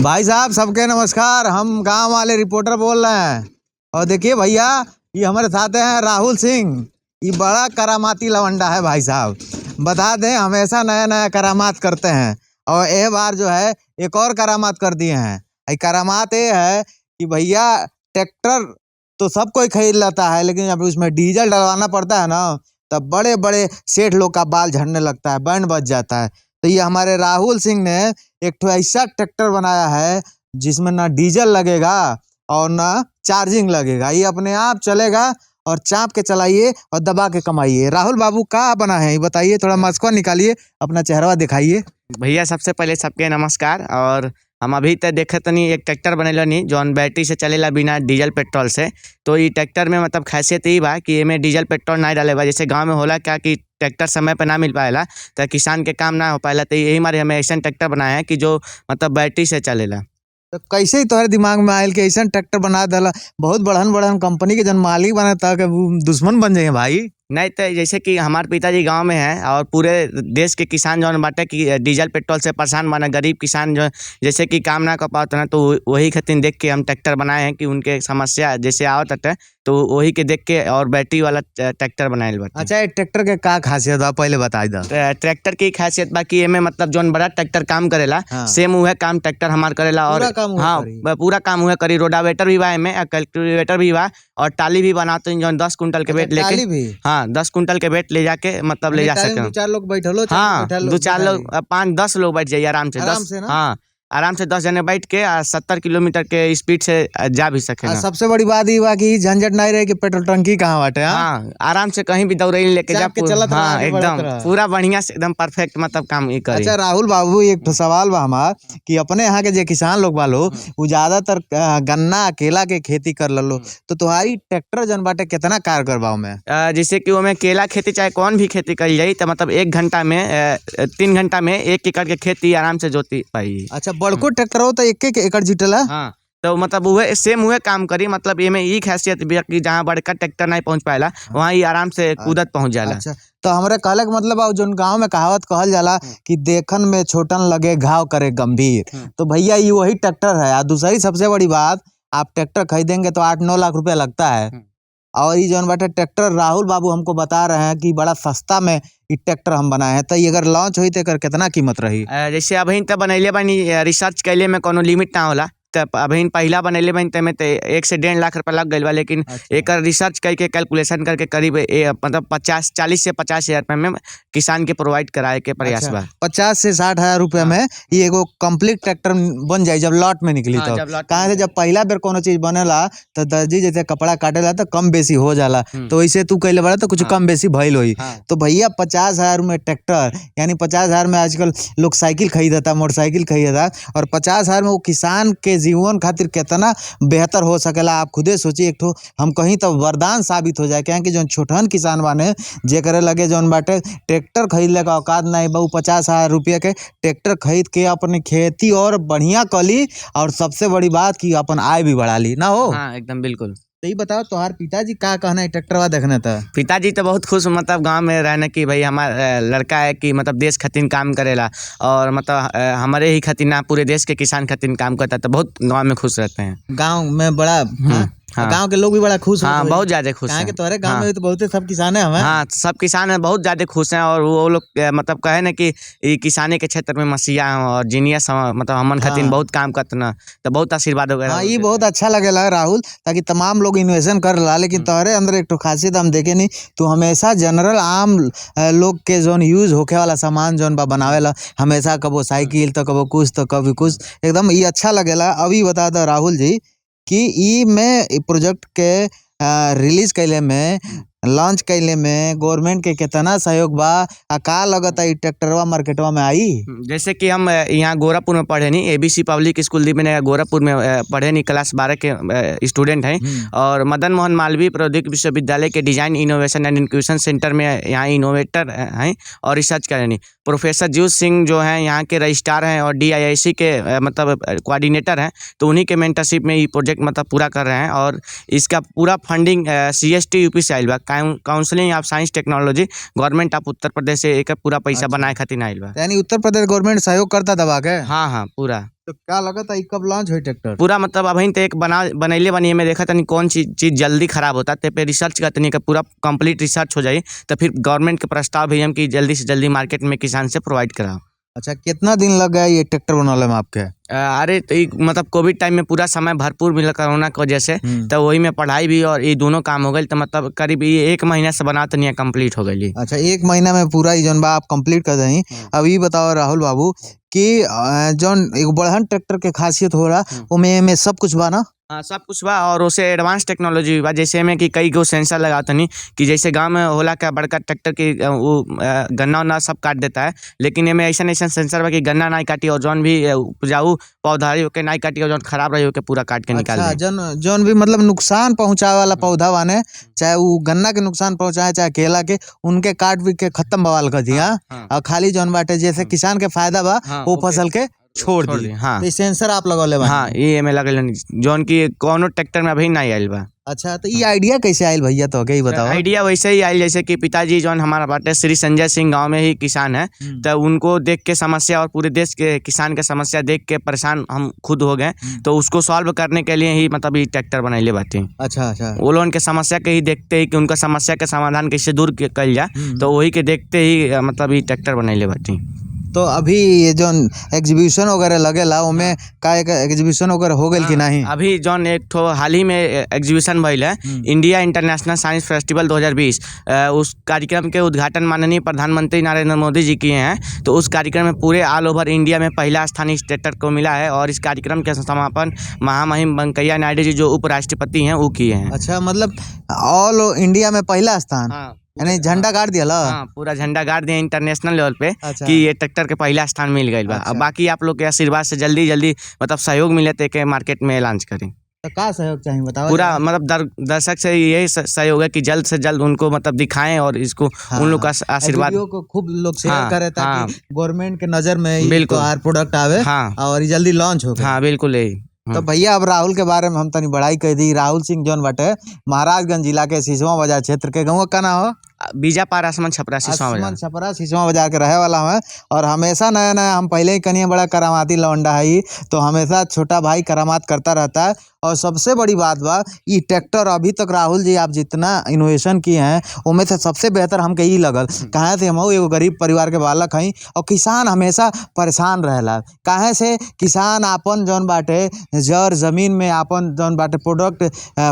भाई साहब, सबके नमस्कार। हम गांव वाले रिपोर्टर बोल रहे हैं और देखिए भैया, ये हमारे साथ हैं राहुल सिंह। ये बड़ा करामाती लवंडा है भाई साहब, बता दें, हमेशा नया नया करामात करते हैं और एक बार जो है एक और करामात कर दिए हैं। ये करामात ये है कि भैया, ट्रैक्टर तो सब कोई खरीद लेता है, लेकिन जब उसमें डीजल डलवाना पड़ता है ना, तब बड़े बड़े सेठ लोग का बाल झड़ने लगता है, बैंड बज जाता है। तो ये हमारे राहुल सिंह ने एक ठो ऐसा ट्रैक्टर बनाया है जिसमें ना डीजल लगेगा और ना चार्जिंग लगेगा। ये अपने आप चलेगा और चाप के चलाइए और दबा के कमाइए। राहुल बाबू, का बना है ये बताइए, थोड़ा मस्का निकालिए, अपना चेहरा दिखाइए। भैया, सबसे पहले सबके नमस्कार। और हम अभी तक देखे तनी एक ट्रैक्टर बनैलो नी जौन बैटरी से चलेला, बिना डीजल पेट्रोल से। तो ई ट्रैक्टर में मतलब खासियत ई बा कि एमे डीजल पेट्रोल ना डाले बा। जैसे गांव में होला क्या कि ट्रैक्टर समय पे ना मिल पाएला, तो किसान के काम ना हो पाएला। तो यही मारे हमें ऐसा ट्रैक्टर बनाया है कि जो मतलब बैटरी से चलेला। तो कैसे ही तोहरे दिमाग में आयल कि ऐसा ट्रैक्टर बना देला? बहुत बड़हन बड़हन कंपनी के जन मालिक बने कि वो दुश्मन बन जाइए भाई। नहीं, तो जैसे कि हमारे पिताजी गांव में हैं और पूरे देश के किसान जौन बाटे कि डीजल पेट्रोल से परेशान बाने, गरीब किसान जो जैसे कि काम ना कर पावत ना, तो वही खातिर देख के हम ट्रैक्टर बनाए हैं कि उनके समस्या जैसे आवत हटे, तो वही के देख के और बैटरी वाला ट्रैक्टर बनायल बाटे। अच्छा, ये ट्रैक्टर के का खासियत बा, पहले बताई दा। ट्रैक्टर की खासियत बा कि एमे मतलब जौन बड़ा ट्रैक्टर काम करेला, सेम उहे काम ट्रैक्टर हमार करेला और पूरा काम उहे हाँ, करी। पूरा काम उहे करी। रोडावेटर भी बा एमे, कल्टीवेटर भी बा और टाली भी बनाते हैं जौन 10 कुंटल के वेट अच्छा, लेके टाली भी? हाँ, 10 कुंटल के वेट ले जाके मतलब ले जा टाली में सके। दो चार लोग बैठलो चाहे हाँ, बैठल दो चार बैठा लोग ली। 5-10 लोग बैठ जाइए आराम से। आराम 10 से ना? हाँ, आराम से 10 जने बैठ के 70 किलोमीटर के स्पीड से जा भी आ सकेला। सबसे बड़ी बात ई बा कि झंझट नहीं रहे कि पेट्रोल टंकी कहाँ बाटे, हाँ? हाँ, आराम से कहीं भी दौड़े लेके जा चाप के चलत रहा, हाँ, आगे बढ़त एकदम रहा। पूरा बढ़िया से, एकदम परफेक्ट मतलब काम ई करी। अच्छा राहुल बाबू, एक ठो सवाल बा हमार कि अपने यहाँ के जे किसान लोग बा लो, वो ज्यादातर गन्ना, केला के खेती कर ललो, तो तुम्हारी ट्रैक्टर जन बाटे कितना कारगर बा ओमे? जैसे कि ओमे केला खेती चाहे कौन भी खेती करी जाई, तो मतलब 1 घंटा में, 3 घंटा में 1 एकड़ के खेती आराम से जोती पाई। अच्छा, बड़को ट्रैक्टर हो तो एक एक एकड़ जुटेला? हाँ, तो मतलब उहे सेम उहे काम करी। मतलब एमे ई खासियत भी है कि जहाँ बड़का ट्रैक्टर नहीं पहुंच पाएला, वहाँ ई आराम से कूदत पहुंच जाला। अच्छा, तो हमरे कहले के मतलब बा, जोन गांव में कहावत कहल जाला कि देखन में छोटन लगे, घाव करे गंभीर, तो भैया, ये वही ट्रैक्टर है। और दूसरी सबसे बड़ी बात, आप ट्रैक्टर खरीदेंगे तो 8-9 लाख रुपया लगता है और ये जौन बाटे ट्रैक्टर, राहुल बाबू हमको बता रहे हैं कि बड़ा सस्ता में ये ट्रैक्टर हम बनाए हैं। तो ये अगर लॉन्च हुई तो एकर कितना कीमत रही? जैसे अभी तो बनैले बानी, रिसर्च कैले में कोनो लिमिट ना होला। त अभी पहिला बनैले बानी तमे तो 1 से 1.5 लाख रुपया लग गइल बा, लेकिन एकर रिसर्च करके, कैलकुलेशन करके करीब मतलब 50, 40 से 50 हजार रुपया में किसान के प्रोवाइड कराए के प्रयास बा। 50 से 60 हजार रुपया में ये एगो कंप्लीट ट्रैक्टर बन जाई जब लॉट में निकली। हाँ, तब जब लॉट में कहाँ से निकली। जब पहला बेर कोनो चीज बनेला तो दर्जी जैसे कपड़ा काटेला तो कम बेसी हो जाला, तो वैसे तू कैले बड़ा तो कुछ कम बेसी भइल होई। तो भैया, 50,000 में ट्रैक्टर, यानी 50,000 में आजकल लोग साइकिल खरीदता, मोटरसाइकिल खरीदता और 50,000 में वो किसान के जीवन खातिर कितना बेहतर हो सकेला, आप खुदे सोचिए। एक ठो हम कहीं तो वरदान साबित हो जाए, क्या कि जौन छोटहन किसान बाने, जेकरे लगे जौन बाटे ट्रैक्टर खरीदले का औकात नहीं बा, उ 50,000 रुपया के ट्रैक्टर खरीद के अपनी खेती और बढ़िया कली और सबसे बड़ी बात कि अपन आय भी बढ़ा ली ना हो। हाँ, एकदम बिल्कुल। तो ये बताओ, तुम्हारे पिताजी का कहना है ट्रैक्टरवा देखने था? पिताजी तो बहुत खुश, मतलब गांव में रहने कि भाई, हमार लड़का है कि मतलब देश खातिर काम करेला और मतलब हमारे ही खातिर ना, पूरे देश के किसान खातिर काम करता है, तो बहुत गांव में खुश रहते हैं। गांव में बड़ा, हाँ? हाँ। गांव के लोग भी बड़ा खुश हाँ, होत होई। बहुत ज्यादा खुश काहे हैं। कि तोहरे गांव में भी तो बहुते सब किसान है हमें। हाँ, सब किसान हैं, बहुत ज्यादा खुश हैं और वो लोग मतलब कहे ना कि ई किसानी के क्षेत्र में मसीहा हैं और जीनियस हैं, मतलब हमन खातिर बहुत काम करते ना, तो बहुत आशीर्वाद वगैरह हाँ, ये देते बहुत हैं। अच्छा लगेला राहुल, ताकि तमाम लोग इन्वेस्टमेंट कर ला, लेकिन तोहरे अंदर एक ठो खासियत हम देखे नहीं, तू हमेशा जनरल आम लोग के जोन यूज होखे वाला सामान जोन बा बनावेला हमेशा, कबो साइकिल तो कबो कुछ तो कभी कुछ, एकदम ये अच्छा लगेला। अभी बता दो राहुल जी कि ई में ई प्रोजेक्ट के रिलीज कैले में, लॉन्च कैले में गवर्नमेंट के कितना सहयोग बा आ का लगता ई ट्रैक्टरवा मार्केटवा में आई? जैसे कि हम यहाँ गोरखपुर में पढ़े नी, ABC public school Deepnagar Gorakhpur में पढ़े नी, क्लास 12 के स्टूडेंट हैं और मदन मोहन मालवीय प्रौद्योगिक विश्वविद्यालय के design innovation and incubation centre में यहाँ इनोवेटर हैं और रिसर्च करें नी। प्रोफेसर जीव सिंह जो हैं, यहाँ के रजिस्ट्रार हैं और डीआईआईसी के मतलब कोऑर्डिनेटर हैं, तो उन्हीं के मेंटरशिप में ये प्रोजेक्ट मतलब पूरा कर रहे हैं और इसका पूरा फंडिंग सीएसटी यूपी से आइल बा, Council of Science Technology, Government of Uttar Pradesh से एक पूरा पैसा बनाए खातिर आइल बा। यानी उत्तर प्रदेश गवर्नमेंट सहयोग करता दबा के? हाँ, पूरा। तो का लगता है कब लॉन्च होई ट्रैक्टर? पूरा मतलब अभी तो एक बना बनैले बनी में देखा तनी कौन चीज चीज जल्दी खराब होता, ते पे रिसर्च करतनी कि पूरा कंप्लीट रिसर्च हो जाए तो फिर गवर्नमेंट के प्रस्ताव भेजम कि जल्दी से जल्दी मार्केट में किसान से प्रोवाइड कराओ। अच्छा, कितना दिन लग गया ये ट्रैक्टर बनाने में आपके? अरे तो ई मतलब कोविड टाइम में पूरा समय भरपूर मिला कोरोना के वजह से, तो वही में पढ़ाई भी और ये दोनों काम हो गई, तो मतलब करीब ये 1 महीना से बना तनी कंप्लीट हो गई। अच्छा, 1 महीना में पूरा ई जौन बा आप कंप्लीट कर दही। अब ये बताओ राहुल बाबू कि जौन एगो बड़हन ट्रैक्टर के खासियत होला ओमे में सब कुछ बा ना? हाँ, सब कुछ बा और उसे एडवांस टेक्नोलॉजी भी बा, जैसे में कि कई गो सेंसर लगावतनी कि जैसे गांव में होला का बड़का ट्रैक्टर की वो गन्ना उन्ना सब काट देता है, लेकिन एमे ऐसा ऐसा सेंसर बा कि गन्ना नहीं काटी और जौन भी उपजाऊ पौधा रही ओके नहीं काटी और जौन खराब रही ओके पूरा काट के निकाल अच्छा, दे। जौन जौन भी मतलब नुकसान पहुंचावे वाला पौधा बाने, चाहे वो गन्ना के नुकसान पहुंचाए चाहे केला के, उनके काट भी के खत्म बवाल कर दिया। हाँ। और खाली जौन बाटे जैसे किसान के फायदा बा वो ओके। फसल के छोड़ दी। हाँ। तो सेंसर आप लगौले बानी? हाँ, ये एमे लगल जौन की कोनो ट्रैक्टर में अभी नहीं आयल बा। अच्छा, तो ये आइडिया कैसे आयल भैया तो के बताओ? आइडिया वैसे ही आयल जैसे कि पिताजी जौन हमारा बाटे श्री संजय सिंह गांव में ही किसान है, तो उनको देख के समस्या और पूरे देश के किसान के समस्या देख के परेशान हम खुद हो गए, तो उसको सॉल्व करने के लिए ही मतलब ये ट्रैक्टर बनैले बाटे। अच्छा अच्छा। वो लोगन के समस्या के ही देखते ही कि उनका समस्या के समाधान कैसे दूर कइल जाए, तो वही के देखते ही मतलब ये ट्रैक्टर बनैले बाटे। तो अभी ये जौन एग्जीबिशन वगैरह लगेला ओमे का एक एग्जीबिशन वगैरह हो गइल कि नहीं? अभी जौन एक ठो हाल ही में एग्जीबिशन भइल है इंडिया इंटरनेशनल साइंस फेस्टिवल 2020, उस कार्यक्रम के उद्घाटन माननीय प्रधानमंत्री नरेंद्र मोदी जी किए हैं। तो उस कार्यक्रम में पूरे ऑल ओवर इंडिया में पहला स्थान इस ट्रैक्टर को मिला है और इस कार्यक्रम के समापन महामहिम वेंकैया नायडू जी जो उपराष्ट्रपति हैं वो किए हैं। अच्छा, मतलब ऑल इंडिया में पहला स्थान, यानी झंडा गाड़ दिया? हाँ, पूरा झंडा गाड़ दिया इंटरनेशनल लेवल पे अच्छा। कि ये ट्रैक्टर के पहला स्थान मिल गई बा। अच्छा। अब बाकी आप लोग के आशीर्वाद से जल्दी जल्दी मतलब सहयोग मिले तो के मार्केट में लॉन्च करें। तो का सहयोग चाहिए बताओ? पूरा मतलब दर्शक से यही सहयोग है कि जल्द से जल्द उनको मतलब दिखाएं और इसको हाँ, उन लोग का आशीर्वाद वीडियो को खूब लोग शेयर हाँ, करें ताकि हाँ। गवर्नमेंट के नजर में बिल्कुल। तोहार प्रोडक्ट आवे हाँ। और ये जल्दी लॉन्च हो। हाँ बिल्कुल यही। तो भैया अब राहुल के बारे में हम तनी बड़ाई कह दी। राहुल सिंह जौन बाटे महाराजगंज जिला के सिसवा बाजार क्षेत्र के गाँव का नाम हो बीजापार आसमान छपरा सिसवा आसमान बाजार। छपरा सिसवा बाजार के रहे वाला है और हमेशा नया नया, हम पहले ही कनिए बड़ा करामाती लौंडा है ही, तो हमेशा छोटा भाई करामात करता रहता है। और सबसे बड़ी बात बा ई ट्रैक्टर अभी तक राहुल जी आप जितना इनोवेशन किए हैं उनमें से सबसे बेहतर हमके ई लगल। काहे से हम एगो गरीब परिवार के बालक हई और किसान हमेशा परेशान रहेला। काहे से किसान आपन जौन बाटे जर ज़मीन में आपन जौन बाटे प्रोडक्ट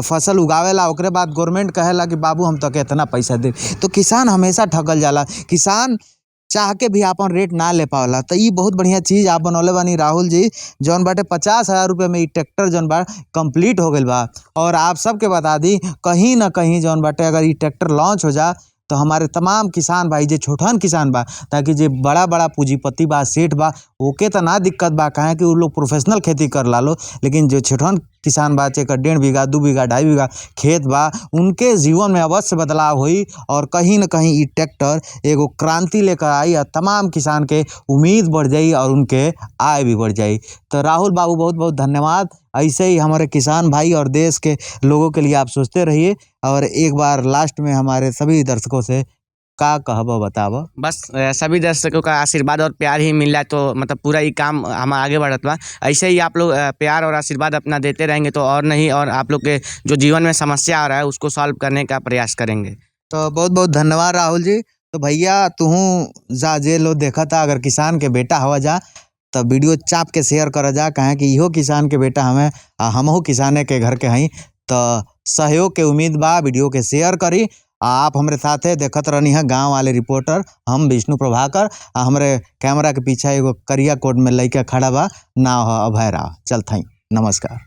फसल उगावेला, ओकरे बाद गवर्नमेंट कहेला कि बाबू हम तोके इतना पैसा दे, तो किसान हमेशा ठगल जाला। किसान चाह के भी आपन रेट ना ले पावला। तो ई बहुत बढ़िया चीज़ आप बनौले बानी राहुल जी, जौन बाटे 50,000 रुपये में ई ट्रैक्टर जौन बा कंप्लीट हो गइल बा। और आप सबके बता दी कहीं ना कहीं जौन बाटे अगर ई ट्रैक्टर लॉन्च हो जा तो हमारे तमाम किसान भाई जे छोटहन किसान बा, ताकि जे बड़ा बड़ा पूंजीपति बा सेठ बा ओके तो ना दिक्कत बा, काहे कि उ लोग प्रोफेशनल खेती कर ला लो, लेकिन जो छोटहन किसान बा जेकर 1.5 बीघा 2 बीघा 2.5 बीघा खेत बा उनके जीवन में अवश्य बदलाव होई और कहीं ना कहीं ई ट्रैक्टर एगो क्रांति लेकर आई और तमाम किसान के उम्मीद बढ़ जाई और उनके आय भी बढ़ जाई। तो राहुल बाबू बहुत बहुत धन्यवाद। ऐसे ही हमारे किसान भाई और देश के लोगों के लिए आप सोचते रहिए। और एक बार लास्ट में हमारे सभी दर्शकों से का कहब बताब? बस सभी दर्शकों का आशीर्वाद और प्यार ही मिल रहा है तो मतलब पूरा ये काम हम आगे बढ़त बा। ऐसे ही आप लोग प्यार और आशीर्वाद अपना देते रहेंगे तो और नहीं, और आप लोग के जो जीवन में समस्या आ रहा है उसको सॉल्व करने का प्रयास करेंगे। तो बहुत बहुत धन्यवाद राहुल जी। तो भैया तुहू जा जे लो देखा था अगर किसान के बेटा हवा जा तो वीडियो चाप के शेयर कर जा, काहे कि इहो किसान के बेटा हमें आ हमहू किसाने के घर के हई। तो सहयोग के उम्मीद बा, वीडियो के शेयर करी। आप हमरे साथे देखत रहनी है गांव वाले रिपोर्टर हम विष्णु प्रभाकर, आ हमरे कैमरा के पीछे एगो करिया कोट में लइका खड़ा बा, नाव है अभय राव। चलत हई, नमस्कार।